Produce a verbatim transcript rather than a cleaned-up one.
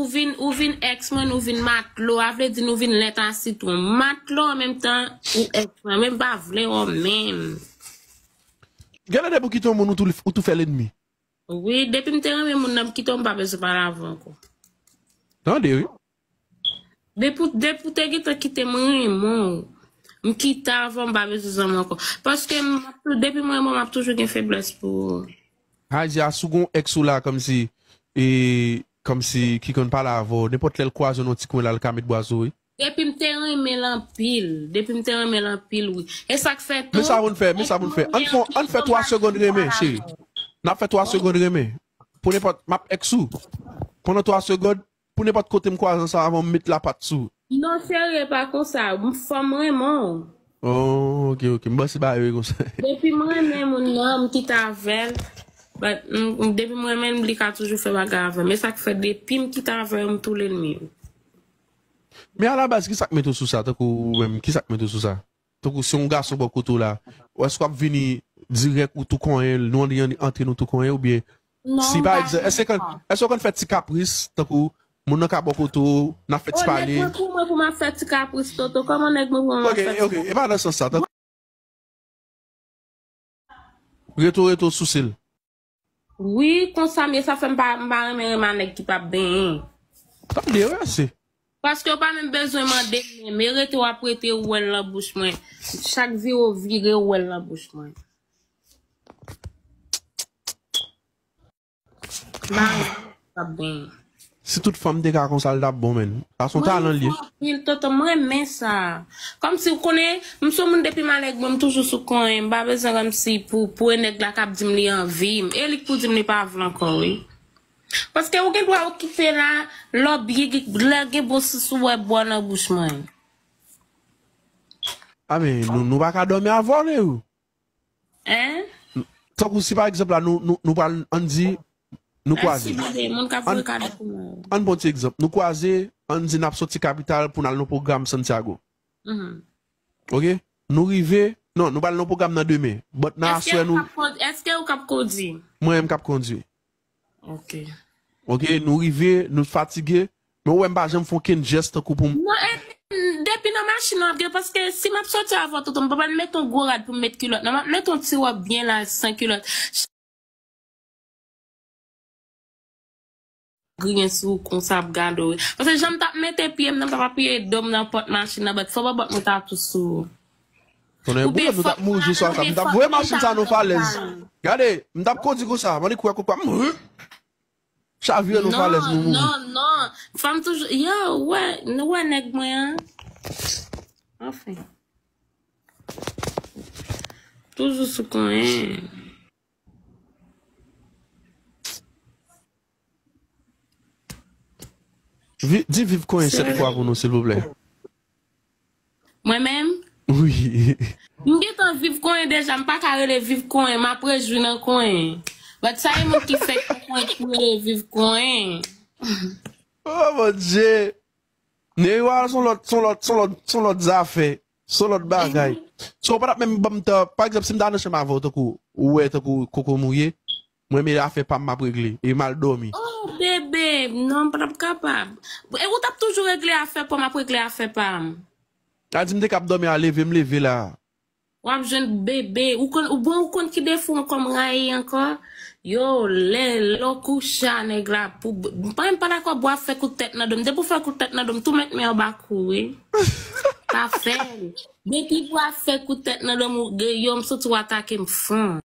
Ou vin, ou vin ex mwen, ou vin matlo, a vle di nou vin lèt a sitwon. Matlo an menm tan, ou ex mwen, men m pa vle w menm. Genlè depi w kite yon moun, ou tou, ou tou fè lènmi. Wi, depi m te renmen moun nan, m kite w, m pa bezwen pale avè w ankò. Tande, wi. Depi, depi w te gentan kite m, renmen w. M kite avè w, m pa bezwen zanmi ankò. Paske m ap tou, depi m renmen w, m ap toujou gen feblès pou ou. Sa vle di a, si w gen yon ex ou la, kòmsi, e, kòmsi, ki konn pale avè w, nenpòt lè l kwaze w nan yon ti kwen la, l ka met bwa sou ou, wi. Depi m te renmen l anpil. Depi m te renmen l anpil, wi. E sa k fè tou. Men sa pou n fè, men sa pou n fè. Ann fè, ann fè twa segond renmen, cheri. N ap fè twa segond renmen. Pou nenpòt, m ap ex ou. Pandan twa segond, pou nenpòt kote m kwaze ansanm avè w, m met lapat sou ou. Non, cheri, e pa konsa. Fò m renmen w. Oh, ok, ok. M panse bagay yo ye konsa. Depi m renmen moun nan, m kite avè l. But, m, m, depi m renmen l, li ka toujou fè bagay avè m. E sa k fè, depi m kite avè yo, m tou lènmi yo. Men alabaz, ki sa k mete w sou sa, tankou ou menm, ki sa k mete w sou sa? Tankou si yon gason bò kote w la, ou èske w ap vini dirèk ou tou konyen l, nou antre, antre nou tou konyen, oubyen si pa egzanp, èske, èske w konn fè ti kapris, tankou moun nan ka bò kote w, n ap fè ti pale? O, nèg mwen pou mwen pou m ap fè ti kapris, Toto, kòman nèg mwen pou mwen ap fè ti kapris? Ok, ok, e pa nan sans sa, tankou. Reto, reto, souse l. Wi, konsa m ye, sa fè m pa, m pa renmen renmen a nèg ki p ap benyen. Tande, wi, ase. Paske w pa menm bezwen mande m menm, e rete w ap rete ou wè l nan bouch mwen. Chak vire w vire ou wè l nan bouch mwen. M pa renmen nèg ki p ap benyen. Si tout fanm te ka konsa, l t ap bon, menn. Sa se yon talan l ye. Mwen renmen anpil, tonton, m renmen sa. Kòmsi, ou konnen, m se yon moun depi m alèg mwen, m toujou sou konyen. M pa bezwen kòmsi pou, pou e nèg la k ap di m li anvi m. E li k pou di m li pa vle ankò, wi. Paske ou gen dwa okipe la, lè w byen, lè gen bon sous ou wè bò nan bouch mwen. A men, nou, nou pa ka dòmi avè w, wi. Hein? Tankou si pa egzanp la, nou, nou, nou pral, ann di, nou kwaze. Èske gen moun k ap voye kado pou mwen? Ann pran ti egzanp. Nou kwaze, ann di n ap soti kapital pou n al nan pwogram Santiago. Mhm. Ok? Nou rive, non, nou pral nan pwogram nan demen. But nan aswè nou. Èske ou k ap kondui? Mwen menm k ap kondui. Ok. Ok, nou rive, nou fatige, men ou wè m pa janm fè okenn jès tankou pou m. Non, e, depi nan machin nan w ap gen, paske si m ap soti avè w, tonton, m pa pral met yon gwo rad pou m met kilòt. Non, m ap met yon ti wòb byen laj, san kilòt. Griyen sou ou konsa ap gade w. Paske jan m t ap mete pye m nan, m t ap apiye do m nan pòt machin nan, but fò bòbòt mwen ta tou sou ou. Konnen boulèt nou t ap mouri jou swa sa. M t ap voye machin sa nan falèz. Gade, m t ap kondi konsa, mande kwè kwè kwè. Chavire nan falèz nou mouri. Non, non, non. Fanm toujou, yo, wè, nou wè nèg mwen an. Anfen. Toujou sou konyen. Di viv konyen sèt fwa pou nou, silvouplè. Mwen menm? Wi. M gentan viv konyen deja, m pa ka rele viv konyen, m ap rejwi nan konyen. But sa e moun ki fèk nan konyen ki rele viv konyen. Oh mon Dieu. Neywa, se yon lòt, se yon lòt, se yon lòt, se yon lòt zafè. Se yon lòt bagay. So, ou pa t ap menm ban m tan, pa egzanp, si m ta nan chanm avè w, tankou, ou wè, tankou, koko mouye, mwen, men afè pa m, m ap regle, e m al dòmi. Oh, bebe, non, m pa t ap kapab. E ou t ap toujou regle afè pa w, m ap regle afè pa m. A di m te kab dòmi a leve, m leve la. W ap jwenn bebe. Ou konn, ou bon, ou konn ki defo ankò m rayi ankò? Yo, lè, lè w kouche a nèg la, pou, m pa menm pa dakò bwa fè kout tèt nan do m. Depi w fè kout tèt nan do m, tou met men anba kou, wi. Pa fè l. Depi bwa fè kout tèt nan do m, ou gen, yo, m santi w atake m fon.